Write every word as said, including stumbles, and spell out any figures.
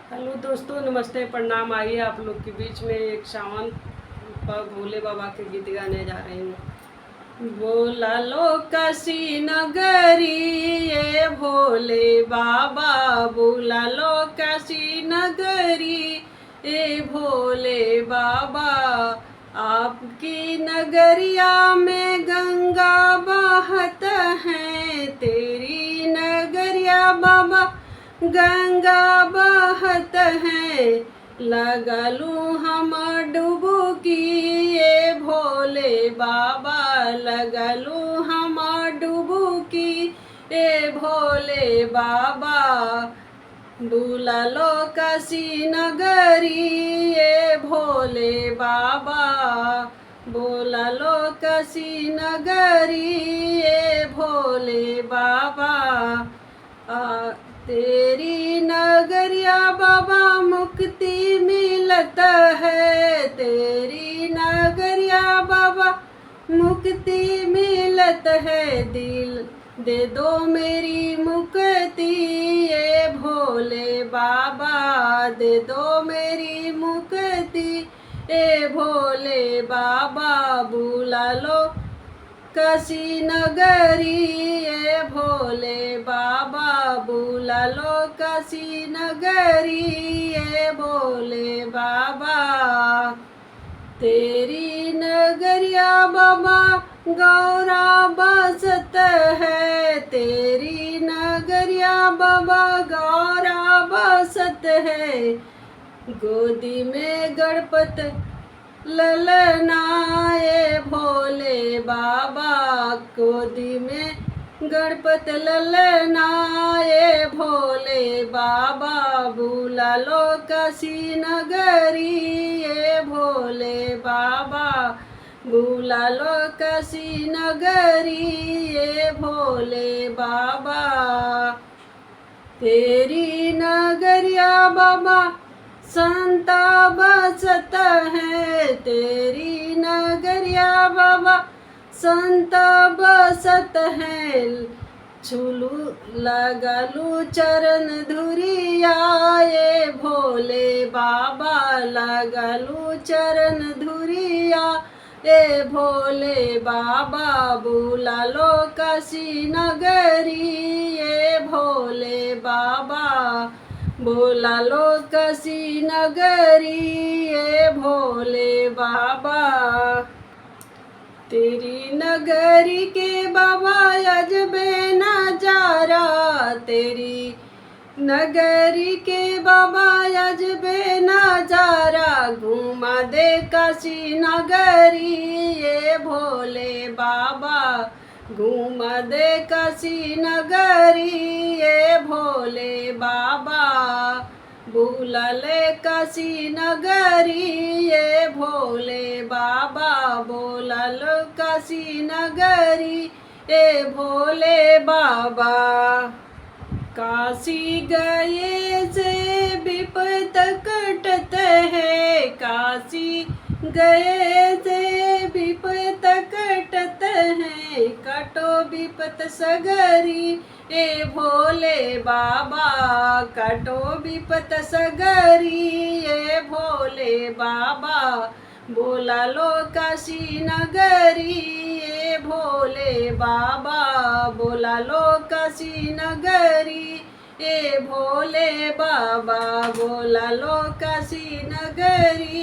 हेलो दोस्तों, नमस्ते, प्रणाम। आइए आप लोग के बीच में एक सावन पर भोले बाबा के गीत गाने जा रही हूँ। बोला लो काशी नगरी ए भोले बाबा, बोला लो काशी नगरी ए भोले बाबा। आपकी नगरिया में गंगा बहत है, तेरी नगरिया बाबा गंगा बहत है। लगलू हम डुबकी ए भोले बाबा, लगलू हम डुबकी ए भोले बाबा। बुला लो काशी नगरी ए भोले बाबा, बोला लो काशी नगरी ए भोले बाबा। आ, तेरी नगरिया बाबा मुक्ति मिलत है, तेरी नगरिया बाबा मुक्ति मिलत है। दिल दे दो मेरी मुक्ति ए भोले बाबा, दे दो मेरी मुक्ति ए भोले बाबा। बुला लो काशी नगरी ए भोले बाबा, बुला लो काशी नगरी ए भोले बाबा। तेरी नगरिया बाबा गौरा बसत है, तेरी नगरिया बाबा गौरा बसत है। गोदी में गणपत ललना ए भोले बाबा, गोदी में गणपत ललना ए भोले बाबा। बुला लो काशी नगरी ए भोले बाबा, बुला लो काशी नगरी ए भोले बाबा। तेरी नगरिया बाबा संता बसत है, तेरी नगरिया बाबा संता बसत है। छुलू लगलू चरण धुरिया ए भोले बाबा, लगलू चरण धुरिया ए भोले बाबा। बुला लो काशी नगरी ए भोले बाबा, बुला लो काशी नगरी ए भोले बाबा। तेरी नगरी के बाबा अजबे नजारा, तेरी नगरी के बाबा अजबे नजारा। घुमा दे काशी नगरी ए भोले बाबा, घुमा दे काशी नगरी ए भोले बाबा। बुला ले काशी नगरी ए भोले बाबा, बोला लो काशी नगरी ए भोले बाबा। काशी गए से विपत कटत है, काशी गए से विपत कटत है। कटो विपत सगरी ए भोले बाबा, कटो विपत सगरी ए भोले बाबा। बोला लो काशी नगरी ए भोले बाबा, बोला लो काशी नगरी ए भोले बाबा, बोला लो काशी नगरी